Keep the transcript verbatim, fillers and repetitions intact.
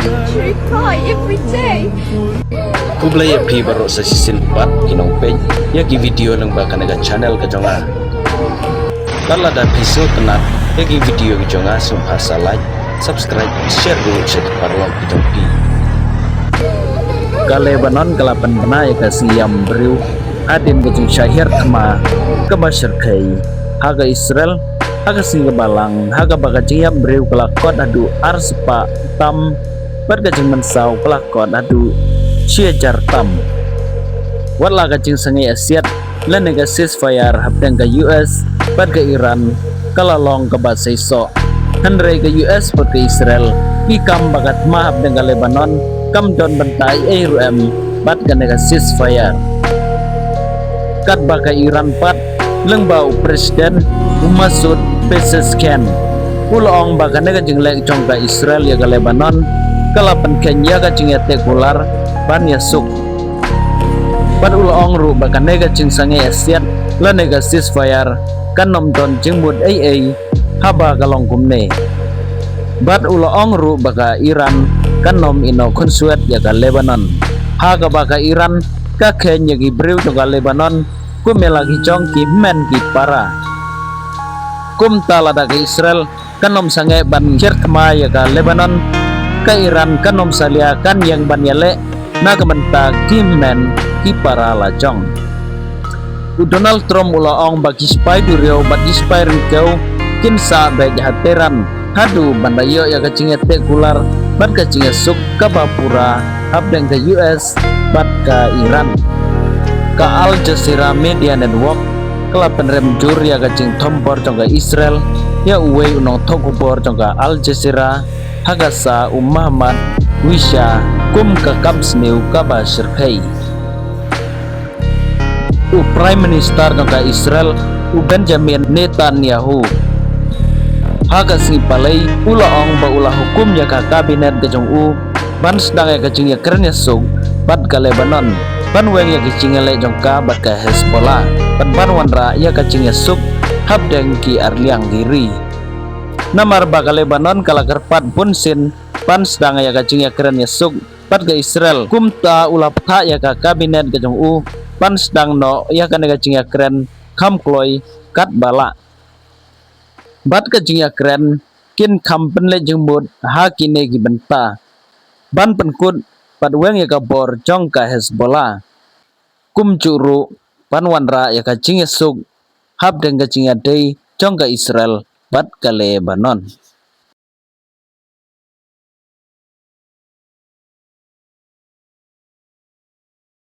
Reply every day. Khublei ïa phi baroh sa shisien pat ki nongpeit ïa ki video lyngba kane ka channel ka jong nga. Bad lada phi sngewtynnat ïa ki video ki jong nga sngewbha sa like, subscribe, share ruh sha ki paralok ki jong phi. Ka Lebanon ka la pynbna ïa ka sngewïap briew hadien ka jingshah hiar thma kaba shyrkhei ha ka Israel ha ka sngi kaba lang, ha kaba ka jingïap briew ka la kot haduh ar spah tam bad ka jingmynsaw ka la kot haduh shi hajar tam. Wat la ka jingsangeh asiat lane ka ceasefire hapdeng ka U S bad ka Iran ka la long kaba seisoh, hynrei ka U S bad ka Israel ki kam ba ka thma hapdeng ka Lebanon kam don bynta ei ei ruh em bad kane ka ceasefire. Katba ka Iran pat, lyngba u President u Masoud Pezeshkian, u la ong ba kane ka jingleh jong ka Israel ïa ka Lebanon ka la pynkheiñ ïa ka jingïateh kular ban ïasuk. Bad u la ong ruh ba kane ka jingsangeh asiat lane ka ceasefire kan ym don jingmut ei ei haba ka long kumne. Bad u la ong ruh ba ka Iran kan ym ïehnoh khunswet ïa ka Lebanon, ha kaba ka Iran ka kheiñ ïa ki briew jong ka Lebanon kum ïa la ki jong ki hynmen ki para. Kumta lada ka Israel kan ym sangeh ban hiar thma ïa ka Lebanon, ka Iran kan ym salia, kan ïeng ban ïaleh na ka bynta ki hynmen ki para la jong. U Donald Trump u la ong ba ki sipai duriaw bad ki sipai ryngkew kin sah beit ha Tehran haduh ban da ïoh ïa ka jingïateh kular bad ka jingïasuk kaba pura hapdeng ka U S bad ka Iran. Ka Al Jazeera Media Network ka la pynrem jur ïa ka jingthombor jong ka Israel ïa uwei u nongthoh khubor jong ka Al Jazeera ha Gaza, u Mahmoud Wisha, kum ka kam sniew kaba shyrkhei. U Prime Minister jong ka Israel, u Benjamin Netanyahu, ha ka sngi Palei u la ong ba u la hukum ïa ka Cabinet ka jong u ban sdang ïa ka jingïakren ïasuk bad ka Lebanon, ban weng ïa ki jingïaleh jong ka bad ka Hezbollah, bad ban wanrah ïa ka jingïasuk hapdeng ki arliang ki ri. Namar ba ka Lebanon ka la kyrpad bunsien ban sdang ïa ka jingïakren ïasuk bad ka Israel, kumta u la pynthah ïa ka Cabinet ka jong u ban sdang noh ïa kane ka jingïakren kham kloi katba lah. Bad ka jingïakren kin kham pynleit jingmut ha kine ki bynta, ban pynkut bad weng ïa ka bor jong ka Hezbollah, kumjuh ruh ban wanrah ïa ka jingïasuk hapdeng ka jingïadei jong ka Israel bad ka Lebanon.